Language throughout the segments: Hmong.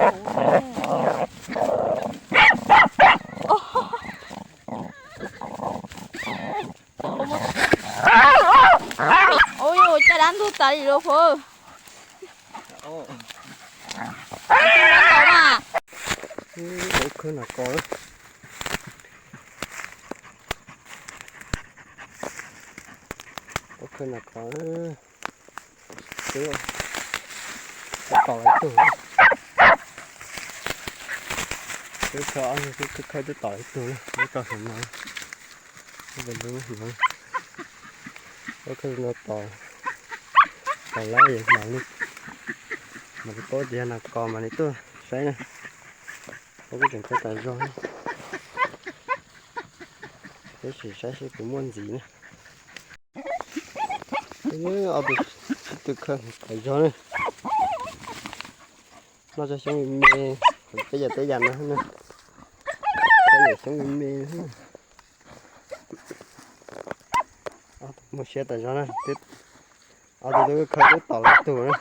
kuv. Ua cas dab ntug tas li lawm hauv. Ua khawb nas kos, ua khawb nas kos, twb tom ib tug, twb khawb ob tug, twb khawb twb tom ib tug na, lub rau saum no. Ua khawb no tom, tom lawm mam li, mam li paub tias yog nas kos mam li tuaj saib na. Ua kuj tseem khawb tas zog, tab sis saib seb puas muaj ntxiv na. Ob tug sib tw khawb tas zog na. Noj tsob xyoob me me, peb yam teb yam no na, peb yam xyoob me me. Muaj siab tas zog na, ob tug twb khawb twb tom lawm tus na.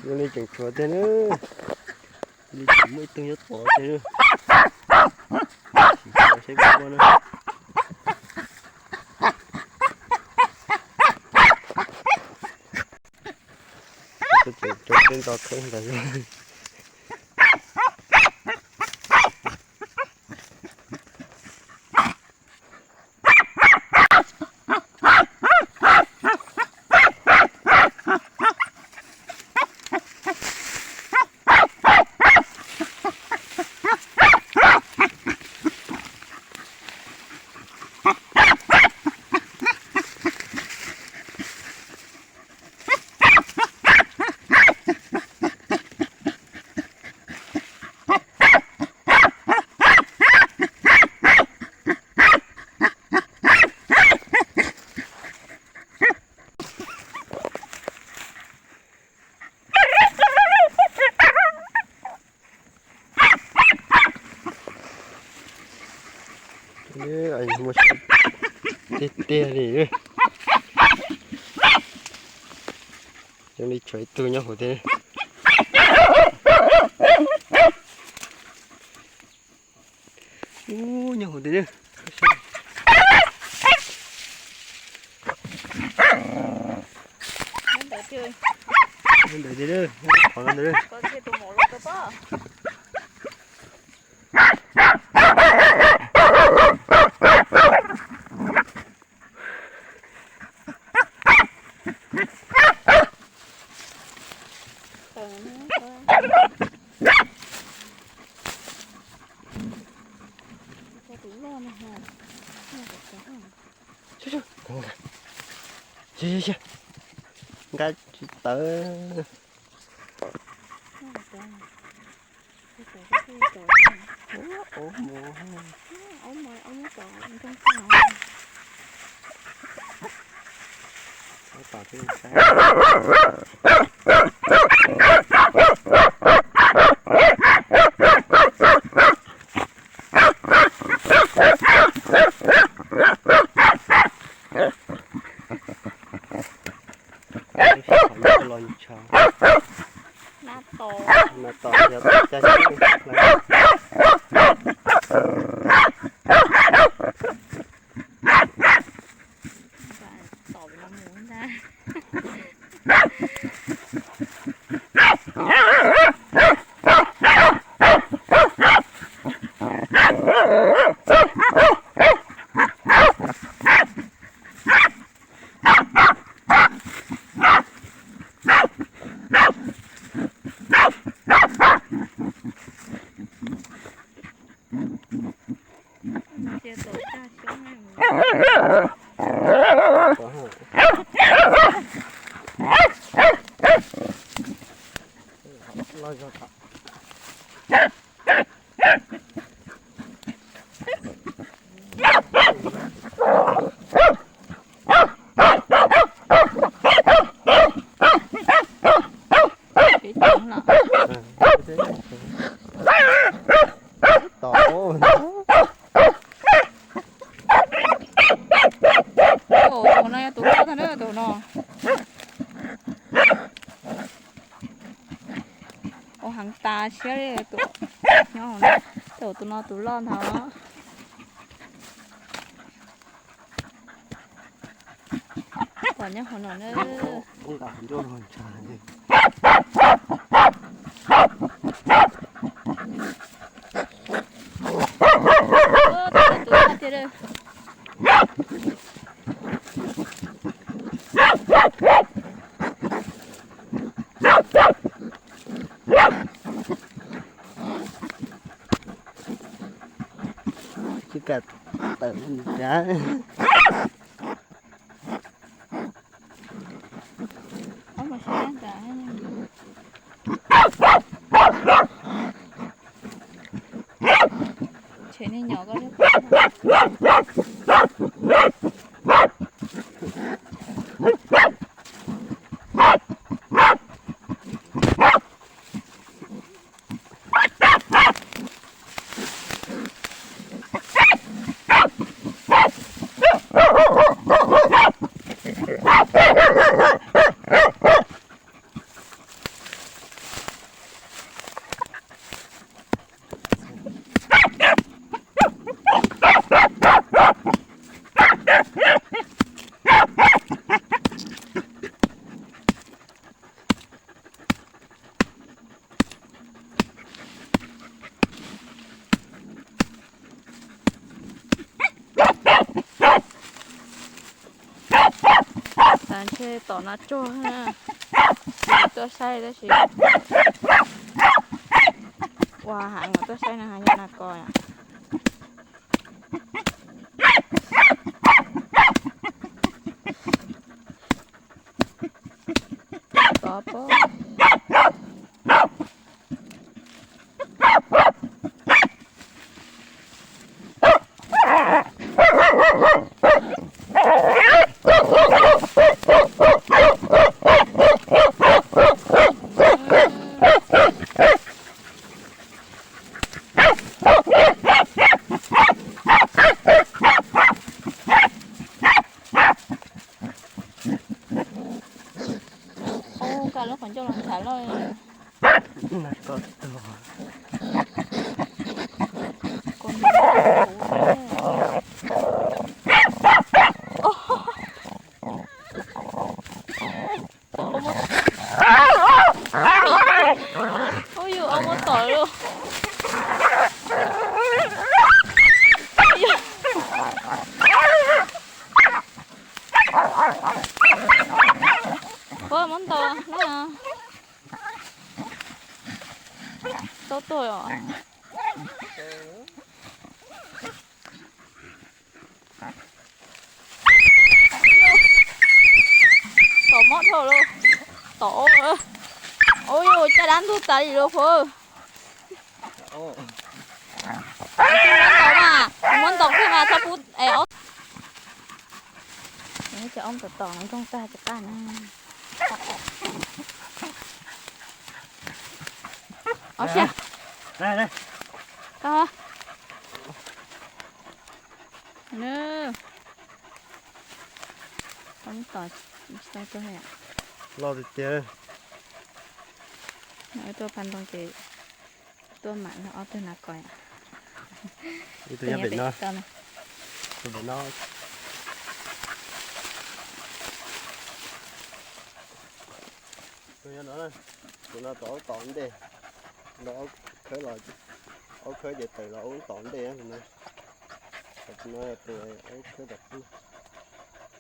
Zoo li tseem tshuav tiag na, li tseem muaj ib tug nyob tod tiag na. Sim saib puas muaj na. Tseem tshuav tej nto khawb ntawd. Muaj siab tiag tiag li. Zoo li tshuav ib tug nyob hauv tiag. Ub, nyob hauv tiag. Ntawd tiag, qhov no ntawd. Nqa tsis tawv. Tsev tsev los. Tom. Tus no yog tus loj tag na, tus no. Ua heev tas siab li tus nyob hauv no. Tus no tus loj ntag. Pom nyob hauv no na. Tus no tus loj tiag. Tsis kam tawm. Ob mus saib ntawd. Tshem niag nyom ko. Xav ntshe tom no tsuag na. Tuaj saib tab sis ua heev tuaj saib no yog nas kos. Ub, kaj lub qhov ncauj los ntshav loj. Ub, yus ob muab tom lawm. Ua muab ntaus na. Tau tuag os. Tom mob dhau lawm. Tom ub. Ub, yus caj dab ntug tas li lawm puag. Muab ntaus mas, muab ntaus kiag mas txhob pub es ob. Cov ob tom tom nroog tag tsis qab na. Ob siab. Los tiag tiag. Tuaj pab ntoo ces tuaj mam los ob tug nas kos. Ib tug nyob pem no. Tus pem no. Tus no, tus no tom aub tom ntej, los aub khawb los, aub khawb ces tawm los aub tom ntej tus no. Tus no tus aub khawb tom qub.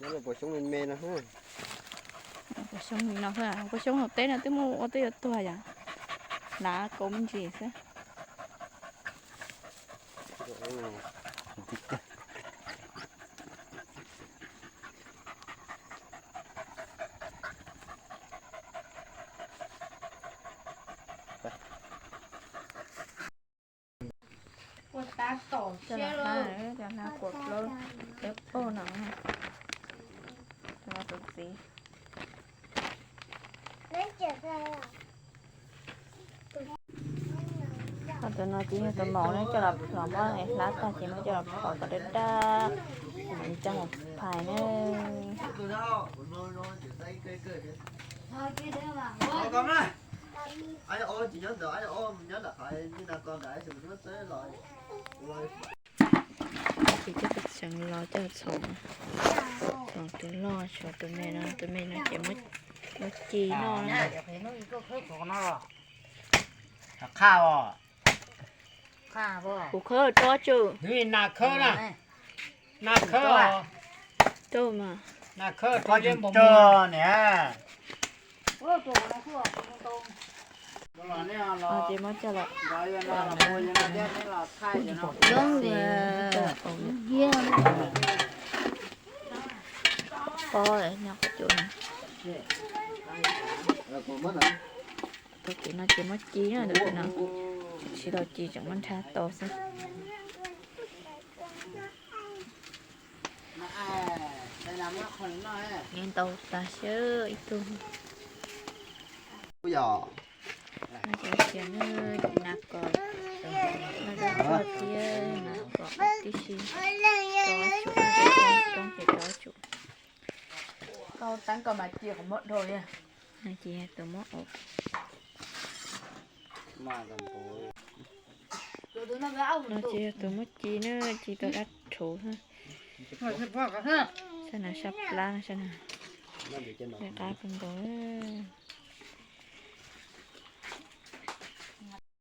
Nyob puas xyoob me me no. Puas xyoob no, puas xyoob hauv teb no twb muaj ua twb yuav tuag yom. Hnav kauv me ntsis xwb. Coj los hlab, coj hlab kuam plaub peb pog no. Tus no tus txiv. Ho tus no ces yog tus maum na, coj los plhov, muab hlab tag ces muab coj los plhov kom daj daj, mam li coj mus phais na. Ces coj tus tseev los coj txhoov, txhoov tus loj, tshuav tus me no, tus me no ces muab ci noj na. Qha os. Kuv khawb rau tsum. Nas khawb na. Nas khawb os. Rau mas. Nas khawb rau liab npaum niam. Ces muab coj los. Pob nyob qhov cua no. Tau kuv no ces muab ci na, tus no tsis tau ci tseem muab nrhav tau xwb. Nws ntau tas sab ib tug. No ces ua siav na, nas kos, no coj thiab nas kos tib si, rau tsum, rau tsum. Tau teeb koj mas ci qhov muab dhau li. No ces tus muab ua. No ces tus muab ci na, ci tau dab rhuv xwb. Sab no sab plab no, sab no. Qab kawg nkaus.